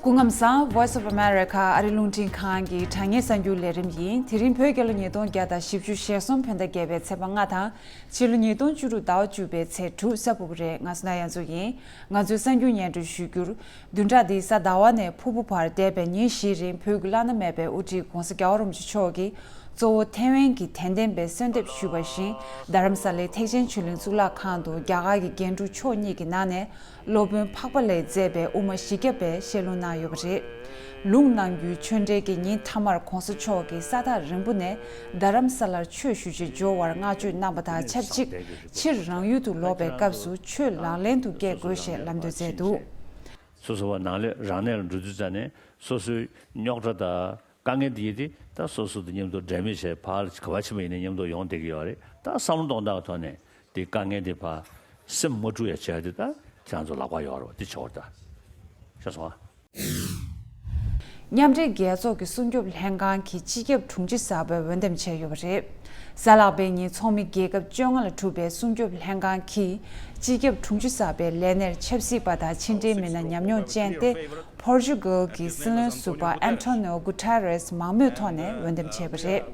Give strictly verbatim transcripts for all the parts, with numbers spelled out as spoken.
སྐུ་ཁམས་བཟང་། Voice of America ཨ་རི་རླུང་འཕྲིན་ཁང་གི་དྲ་བརྙན་གསར་འགྱུར་ལས་རིམ་ཡིན། དེ་རིང་བོད་རྒྱལ་ལོ་ཉིས་སྟོང་བརྒྱ་དང་བཞི་བཅུ་ཞེ་གསུམ་བོད་ཟླ་བརྒྱད་པའི་ཚེས་པ་ལྔ་དང་། ཕྱི་ལོ་ཉིས་སྟོང་བཅུ་དྲུག་ཟླ་བ་བཅུ་པའི་ཚེས་དྲུག་གཟའ་ཕུར་བུ་རེད། ང་སོ་ན་ཡ་མཚོ་ཡིན། ང་ཚོའི་གསར་འགྱུར་སྙན་སྒྲོན་ཞུ་རྒྱུར། བདུན་ཕྲག་འདིའི་གཟའ་ཟླ་བ་ནས་ཕུར་བུ་བར་འདས་པའི་ཉིན་བཞིའི་རིང་བོད་ཀྱི་བླ་ན་མེད་པའི་དབུ་ཁྲིད་༧གོང་ས་༧རྒྱལ་བ་རིན་པོ་ཆེ་མཆོག་གིས་གཙོ་བོ་ཐེ་ཝན་གྱི་དད་ལྡན་པའི་གསོལ་འདེབས་ཞུས་པ་བཞིན། རྡ་རམ་ས་ལའི་ཐེག་ཆེན་ཆོས་གླིང་གཙུག་ལག་ཁང་དུ་རྒྱ་གར་གྱི་རྒྱན་དྲུག་མཆོག་གཉིས་ཀྱི་ནང་ནས་སློབ་དཔོན་འཕགས་པ་ལས་མཛད་པའི་དབུ་མ་བཞི་བརྒྱ་པས་བཤད་ལུང་གནང་ཡོད་པ་རེད། ལུང་གནང་རྒྱུའི་ཆོས་འབྲེལ་གྱི་ཉིན་མཐའ་མར་༧གོང་ས་མཆོག་གིས་ས་ཐག་རིང་པོ་ནས་རྡ་རམ་ས་ལར་ཆོས་ཞུ་ཆེད་འབྱོར་བར་བསྔགས་བརྗོད་གནང་པ་དང་ཆབས་ཅིག་ཕྱིར་རང་ཡུལ་དུ་ལོག་པའི་སྐབས་སུ་ཆོས་ལག་ལེན་དུ་བསྐྱལ་དགོས་ཞེས་ལམ་སྟོན་མཛད་འདུག་སོ་སོ་བ་ནང་ལས་རང་གནས་ལ་འགྲོ་དུས་ཙམ་ནས་སོ་སོའི་རྙོག་དྲ་དང་དཀའ་ངལ་འདི་ཡིན་ཏེ། ད་སོ་སོ་དང་མཉམ་དུ་འབྲལ་མེད་བྱས་ཕར་ག་པར་ཕྱིན་པ་ཡིན་ན་མཉམ་དུ་ཡོང་བསྡད་ཀྱི་ཡོད་རེད། ད་བསམ་བློ་གཏོང་སྟངས་ཐོག་ནས་དེ་དཀའ་ངལ་དེ་ཕར་སེམས་མ་འཁྲུག་ཡ་བྱས་ཏེ། ད་ཁྱེད་རང་ཚོ་ལག་པ་ཡོད་རེད་བ། དེ་ཆོག་ད་ཤེས་སོང་ཨ། མཉམ་འབྲེལ་རྒྱལ་ཚོགས་ཀྱི་སྲུང་སྐྱོབ་ལྷན་ཁང་གིས་སྤྱི་ཁྱབ་དྲུང་ཆེ་གསར་པའི་འོས་འདེམས་བྱས་ཡོད་པ་རེད། གཟའ་ལྷག་པའི་ཉིན་ཚོགས་མི་རྒྱལ་ཁབ་བཅོ་ལྔ་ལས་གྲུབ་པའི་སྲུང་སྐྱོབ་ལྷན་ཁང་གིས་སྤྱི་ཁྱབ་དྲུང་ཆེ་གསར་པའི་ལས་གནས་ཆབ་སྲིད་པ་དང་ཕྱི་འབྲེལ་མི་སྣ་ཉམས་མྱོང་ཅན་ཏེ། ཕོར་ཅུ་གལ་གྱི་སྲིད་བློན་ཟུར་པ་ཨན་ཐོ་ནིའོ་གུ་ཐེ་རེས་མང་མོས་ཐོག་ནས་འོས་འདེམས་བྱས་པ་རེད།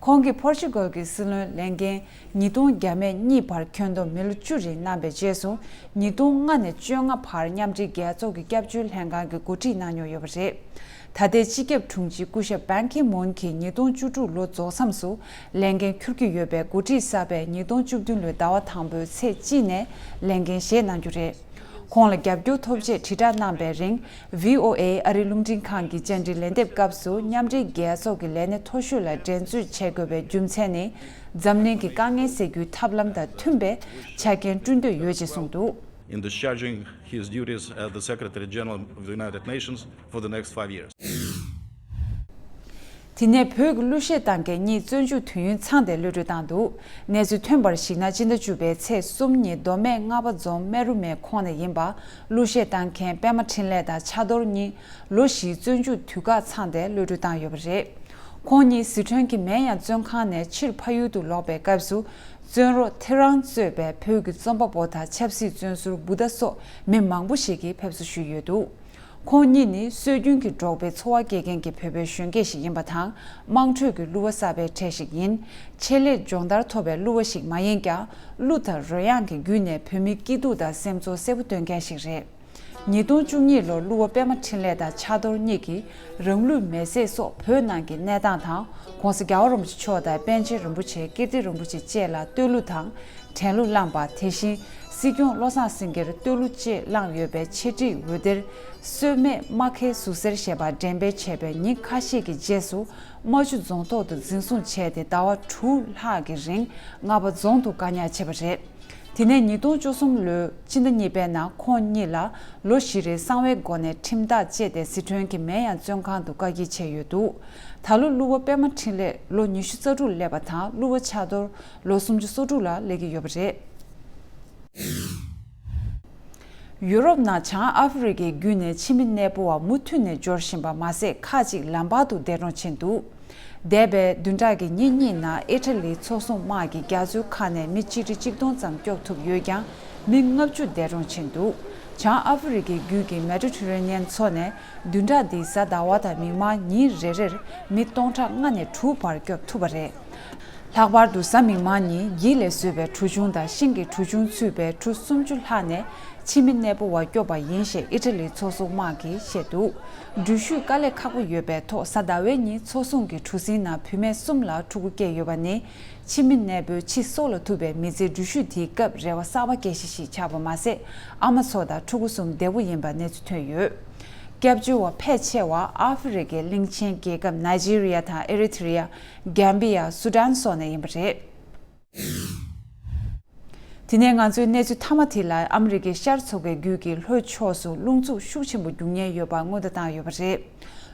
ཁོང་གིས་ཕོར་ཅུ་གལ་གྱི་སྲིད་བློན་ལས་འགན་ཉིས་སྟོང་བརྒྱ་མེད་གཉིས་བར་ཁྱོན་བསྡོམས་མི་ལོ་བཅུ་རིང་གནང་བའི་རྗེས་སུ། ཉིས་སྟོང་ལྔ་ནས་བཅོ་ལྔ་བར་མཉམ་འབྲེལ་རྒྱལ་ཚོགས་ཀྱི་སྐྱབས་བཅོལ་ལྷན་ཁང་གི་འགོ་ཁྲིད་གནང་མྱོང་ཡོད་པ་རེད། ད་ལྟའི་སྤྱི་ཁྱབ་དྲུང་ཆེ་སྐུ་ཞབས་པན་ཁི་མུན་གྱིས་ཉིས་སྟོང་བཅུ་དྲུག་ལོ་རྫོགས་མཚམས་སུ་ལས་འགན་འཁྱུར་གྱི་ཡོད་པས། འགོ་ཁྲིད་གསར་པས་ཉིས་སྟོང་བཅུ་བདུན་ལོའི་ཟླ་བ་དང་པོའི་ཚེས་གཅིག་ནས་ལས་འགན་བཞེས་གནང་རྒྱུ་རེད། ཁོང་ལ་རྒྱབ་སྐྱོར་ཐོབ་ཆེད་དྲིལ་བསྒྲགས་གནང་པའི་རིང་། ཝི་ཨོ་ཨེ་ཨ་རིའི་རླུང་འཕྲིན་ཁང་གི་བཅར་འདྲི་ལན་འདེབས་སྐབས་སུ། མཉམ་འབྲེལ་རྒྱལ་ཚོགས་ཀྱི་ལས་སྣེ་མཐོ་ཤོས་ལ་འགྲན་རྩོད་བྱེད་དགོས་པའི་རྒྱུ་མཚན་ནི། འཛམ་གླིང་གི་དཀའ་ངལ་སེལ་རྒྱུའི་ཐབས་ལམ་དང་མཐུན་པའི་ཆ་རྐྱེན་བསྐྲུན་འདོད་ཡོད་ཅེས་གསུངས་འདུག In discharging his duties as the Secretary General of the United Nations for the next five years. དེ་ནས་བོད་ཀྱི་གླུ་གཞས་བཏང་མཁན་གཉིས་བཙོན་འཇུག་དུས་ཡུན་ཚང་སྟེ་གློད་གྲོལ་བཏང་འདུག་གནས་ཚུལ་ཐོན་པར་གཞིགས་ན། སྤྱི་ཟླ་བཅུ་པའི་ཚེས་གསུམ་ཉིན་མདོ་སྨད་རྔ་པ་རྫོང་སྨད་རུ་མའི་ཁོངས་ནས་ཡིན་པ། གླུ་གཞས་བཏང་མཁན་པད་མ་འཕྲིན་ལས་དང་ཕྱག་རྡོར་གཉིས་ལོ་བཞིའི་བཙོན་འཇུག་དུས་བཀག་ཚང་སྟེ་གློད་གྲོལ་བཏང་ཡོད་པ་རེད། ཁོང་གཉིས་ཟི་ཁྲོན་གྱི་མེན་ཡང་བཙོན་ཁང་ནས་ཕྱིར་ཕ་ཡུལ་དུ་ལོག་པའི་སྐབས་སུ། བཙོན་རོགས་ཐེ་རང་གཙོས་པའི་བོད་ཀྱི་རྩོམ་པ་པོ་དང་ཆབ་སྲིད་བཙོན་ཟུར་བུ་དྷ་སོགས་མི་མང་པོ་ཞིག་གིས་ཕེབས་བསུ་ཞུས་ཡོད་འདུག་ཁོང་གཉིས་ནི་སྲོལ་རྒྱུན་གྱི་འབྲོག་པའི་འཚོ་བ་སྐྱེལ་མཁན་གྱི་བོད་པའི་གཞོན་སྐྱེས་ཤིག་ཡིན་པ་དང་། དམངས་ཁྲོད་ཀྱི་གླུ་བ་གསར་པའི་གྲས་ཤིག་ཡིན། ཆེད་ལས་སྦྱོང་བརྡར་ཐོབ་པའི་གླུ་བ་ཞིག་མ་ཡིན་ཀྱང་། གླུ་དང་རོལ་དབྱངས་ཀྱི་བརྒྱུད་ནས་བོད་མིའི་སྐྱིད་སྡུག་དང་སེམས་ཚོར་གསལ་པོ་སྟོན་མཁན་ཞིག་རེད། ཉིས་སྟོང་བཅུ་གཉིས་ལོར་གླུ་བ་པད་མ་འཕྲིན་ལས་དང་ཕྱག་རྡོར་གཉིས་ཀྱིས་རང་ལུས་མེར་སྲེག་སོགས་བོད་ནང་གི་གནས་སྟངས་དང་། ྋགོང་ས་རྒྱལ་བ་རིན་པོ་ཆེ་མཆོག་དང་པཎ་ཆེན་རིན་པོ་ཆེ་ཀིརྟི་རིན་པོ་ཆེ་བཅས་ལ་བསྟོད་གླུ་དང་། དྲན་གླུ་བླངས་པ། དེ་བཞིན་སྲིད་སྐྱོང་བློ་བཟང་སེང་གེར་བསྟོད་གླུ་བཅས་བླངས་ཡོད་པའི་ཆེད་སྒྲིག་འོད་སྡེར། སྲོལ་མེད་རྨ་ཁའི་ཟུར་གསེར་ཞེས་པ་འགྲེམས་སྤེལ་བྱས་པའི་ཉིན་ཁ་ཤས་ཀྱི་རྗེས་སུ། རྨ་ཆུ་རྫོང་ཐོག་ཏུ་འཛིན་བཟུང་བྱས་ཏེ་ཟླ་བ་དྲུག་ལྷག་གི་རིང་རྔ་པ་རྫོང་དུ་བཀག་ཉར་བྱས་པ་རེད། དེ་ནས་ཉིས་སྟོང་བཅུ་གསུམ་ལོའི་སྤྱི་ཟླ་གཉིས་པའི་ནང་ཁོང་གཉིས་ལ་ལོ་བཞི་རེའི་གསང་བའི་སྒོ་ནས་ཁྲིམས་ཐག་བཅད་དེ་ཟི་ཁྲོན་གྱི་མེན་ཡང་བཙོན་ཁང་དུ་བཀག་སྐྱིལ་བྱས་ཡོད་འདུག་ད་ལོ་གླུ་བ་པད་མ་འཕྲིན་ལས་ལོ་ཉི་ཤུ་རྩ་དྲུག་སླེབས་པ་དང་། གླུ་བ་ཕྱག་རྡོར་ལོ་སུམ་ཅུ་སོ་དྲུག་ལ་སླེབས་ཀྱི་ཡོད་པ་རེད། ཡུ་རོབ་ནང་བྱང་ཨ་ཧྥེ་རི་ཁའི་བརྒྱུད་ནས་ཕྱི་མི་གནས་སྤོ་བ་མུ་མཐུད་ནས་འབྱོར་བཞིན་པ་མ་ཟད། ཁག་ཅིག་ལམ་བར་དུ་འདས་གྲོངས་ཕྱིན་འདུག་འདས་པའི་བདུན་ཕྲག་གི་ཉིན་གཉིས་ནང་ཨི་ཊ་ལིའི་མཚོ་སྲུང་དམག་གིས་རྒྱ་མཚོའི་ཁ་ནས་མི་ཆིག་ཁྲི་ཆིག་སྟོང་ཙམ་སྐྱོབ་ཐུབ་ཡོད་ཀྱང་། མི་ལྔ་བཅུ་འདས་གྲོངས་ཕྱིན་འདུག་བྱང་ཨ་ཧྥེ་རི་ཁའི་རྒྱུད་ཀྱི་མེ་ཌི་ཊེ་རེ་ནི་ཡན་མཚོ་ནས་བདུན་ཕྲག་འདིའི་གཟའ་ཟླ་བ་དང་མིག་དམར་ཉིན་རེ་རེར་མི་སྟོང་ཕྲག་ལྔ་ནས་དྲུག་བར་སྐྱོབ་ཐུབ་པ་རེད། ལྷག་པར་དུ་གཟའ་མིག་དམར་ཉིན་ཡིད་ལས་བཟོས་པའི་གྲུ་ཆུང་དང་ཤིང་གི་གྲུ་ཆུང་ཚུད་པའི་གྲུ་སུམ་ཅུ་ལྷག་ནས་ཕྱི་མི་གནས་སྤོ་བ་སྐྱོབ་པ་ཡིན་ཞེས་ཨི་ཊ་ལིའི་མཚོ་སྲུང་དམག་གིས་བཤད་འདུག་འགྲུལ་བཞུད་དཀའ་ལས་ཁག་པོ་ཡོད་པའི་ཐོག་གཟའ་ཟླ་བའི་ཉིན་མཚོ་སྲུང་གི་གྲུ་གཟིངས་ནང་བུད་མེད་གསུམ་ལ་ཕྲུ་གུ་སྐྱེས་ཡོད་པ་ནི། ཕྱི་མི་གནས་སྤོས་ཕྱི་སྲོག་ལ་ཐུག་པའི་མི་ཚེའི་འགྲུལ་བཞུད་དེའི་སྐབས་རེ་བ་གསར་པ་སྐྱེ་གཞི་ཞིག་ཆགས་པ་མ་ཟད། ཨ་མ་ཚོ་དང་ཕྲུ་གུ་གསུམ་བདེ་པོ་ཡིན་པ་གནས་ཚུལ་ཐོན་ཡོད། སྐྱབས་བཅོལ་བ་ཕལ་ཆེ་བ་ཨ་ཧྥེ་རི་ཁའི་གླིང་ཆེན་རྒྱལ་ཁབ་ནཱི་ཇི་རི་ཡ་དང་ཨེ་རི་ཐི་རི་ཡ། གན་བི་ཡ། སུ་ཌན་སོགས་ནས་ཡིན་པ་རེད། དེ་ནས་ང་ཚོའི་གནས་ཚུལ་མཐའ་མ་དེ་ལ། ཨ་མི་རི་ཀའི་ཤར་མཚོ་ཁའི་རྒྱུད་ཀྱི་ལྷོ་ཕྱོགས་སུ་རླུང་འཚུབ་ཤུགས་ཆེན་པོ་རྒྱུག་ཉེན་ཡོད་པ་སྔོན་བརྡ་བཏང་ཡོད་པ་རེད།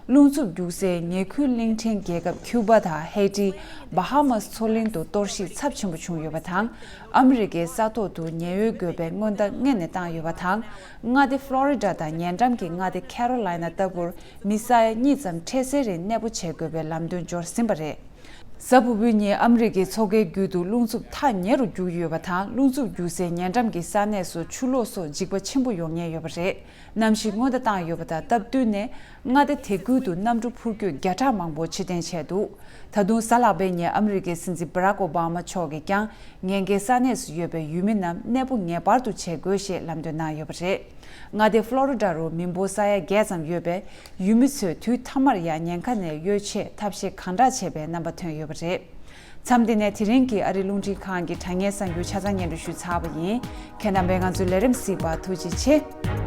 རླུང་འཚུབ་རྒྱུག་སའི་ཉེ་ཁུལ་གླིང་ཕྲན་རྒྱལ་ཁབ་ཁྱུ་པ་དང་ཧེ་ཊི། བྷ་ཧ་མཱས་མཚོ་གླིང་དུ་གཏོར་བཤིག་ཚབས་ཆེན་པོ་བྱུང་ཡོད་པ་དང་། ཨ་མི་རི་ཀའི་ས་ཐོག་ཏུ་ཉེན་གཡོལ་དགོས་པའི་སྔོན་བརྡ་སྔོན་ནས་བཏང་ཡོད་པ་དང་། མངའ་སྡེ་ཕློ་རི་ཌ་དང་ཉེ་འགྲམ་གྱི་མངའ་སྡེ་ཁེ་རོ་ལའི་ན་ལྟ་བུར་མི་ས་ཡ་གཉིས་ཙམ་འཕྲལ་སེལ་རིང་གནས་སྤོ་བྱེད་དགོས་པའི་ལམ་སྟོན་འབྱོར་ཟིན་པ་རེད། གཟའ་ཕུར་བུའི་ཉིན་ཨ་མི་རི་ཀའི་མཚོ་ཁའི་རྒྱུད་དུ་རླུང་འཚུབ་ཐག་ཉེ་རུ་རྒྱུག་ཡོད་པ་དང་། རླུང་འཚུབ་རྒྱུག་སའི་ཉེ་འགྲམ་གྱི་ས་གནས་སུ་ཆུ་ལོག་སོགས་འཇིགས་པ་ཆེན་པོ་ཡོང་ཉེན་ཡོད་པ་རེད། གནམ་གཤིས་སྔོན་བརྡ་བཏང་ཡོད་པ་དང་། སྟབས་བསྟུན་ནས་མངའ་སྡེ་དེ་ཁུལ་དུ་གནམ་གྲུ་འཕུར་སྐྱོད་བརྒྱ་ཕྲག་མང་པོ་ཕྱིར་འཐེན་བྱས་འདུག་ད་དུང་གཟའ་ལྷག་པའི་ཉིན་ཨ་མི་རི་ཀའི་སྲིད་འཛིན་བྷ་རག་ཨོ་བྷ་མ་མཆོག་གིས་ཀྱང་ཉེན་ཁའི་ས་གནས་སུ་ཡོད་པའི་ཡུལ་མི་རྣམས་གནས་སྤོ་ངེས་པར་དུ་བྱེད་དགོས་ཞེས་ལམ་སྟོན་གནང་ཡོད་པ་རེད། མངའ་སྡེ་ཕློ་རི་ཌ་རུ་མི་འབོར་ས་ཡ་བརྒྱད་ཙམ་ཡོད་པས། ཡུལ་མི་ཚོས་དུས་མཐའ་མར་ཡང་ཉེན་ཁ་ནས་གཡོལ་ཆེད་ཐབས་ཤེས་གང་དྲག་བྱེད་པའི་རྣམ་པ་ཐོན་ཡོད་པ་རེད། མཚམས་འདི་ནས་དེ་རིང་གི་ཨ་རི་རླུང་འཕྲིན་ཁང་གི་དྲ་བརྙན་གསར་འགྱུར་ཆ་ཚང་སྙན་སྒྲོན་ཞུས་ཚར་བ་ཡིན། ཁྱེད་རྣམ་པས་ང་ཚོའི་ལས་རིམ་གཟིགས་པར་ཐུགས་རྗེ་ཆེ།